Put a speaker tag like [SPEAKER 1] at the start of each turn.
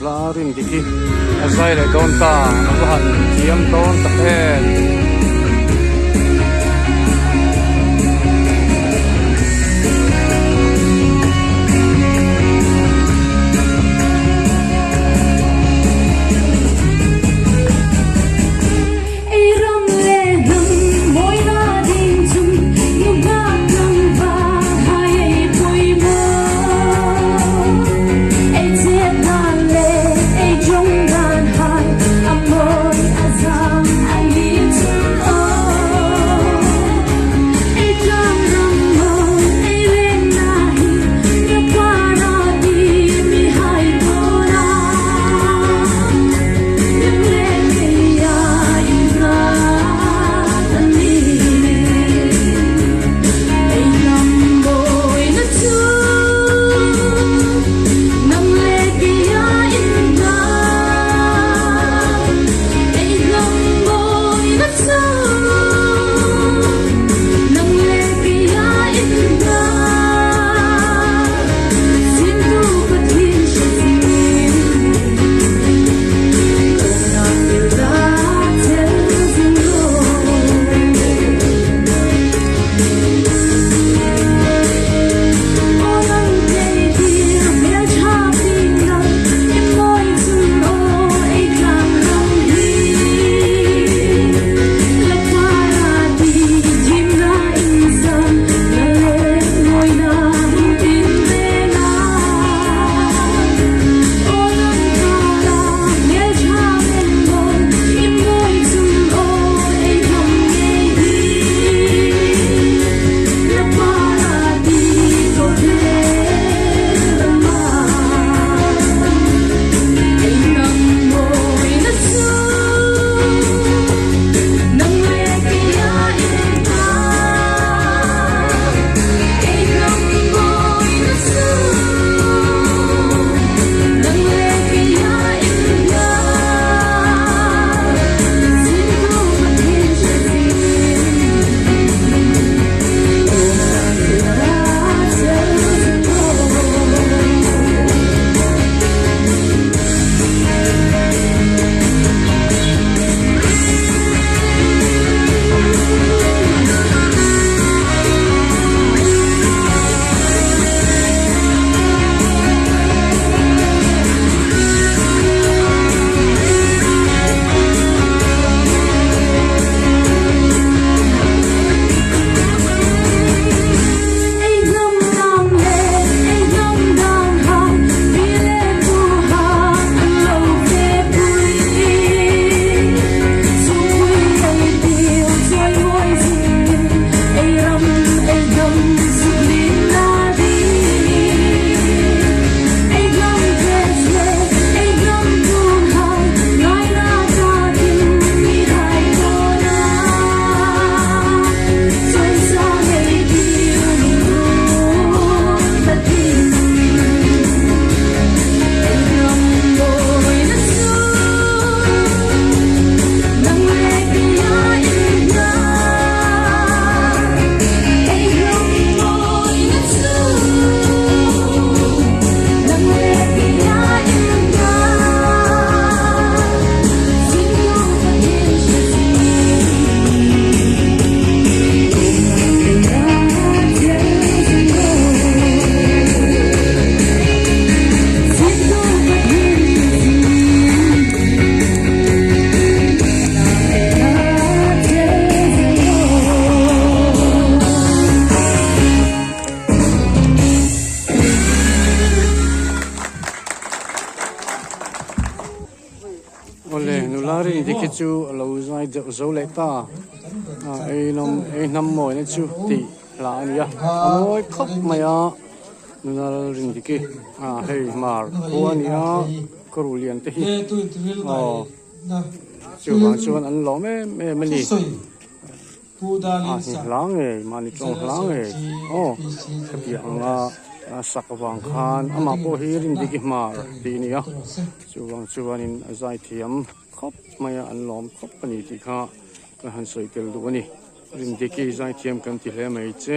[SPEAKER 1] Nula Rindiki a zai leh dawn ta a va han thiam dawn tak em. Awle nula rin dik hi chu a lo zai deuh zo leh ta a ei nawm ei hnam mawina chu tih hla a ni a a mawi khawp mai a nula rin dik hi a hei mar khua a ni a kawr lian te hi aw chuvang chuan an lawm em em a ni. A hi hla ngei mahni tawng hla ngei aw ka piah anga a sak avang khan amah pawh hi Rindiki Hmar tih a ni a chuvang chuanin a zai thiam khawp mai a an lawm khawp a ni tih kha ka han sawi tel duh a ni Rindiki zai thiam kan ti hle mai che.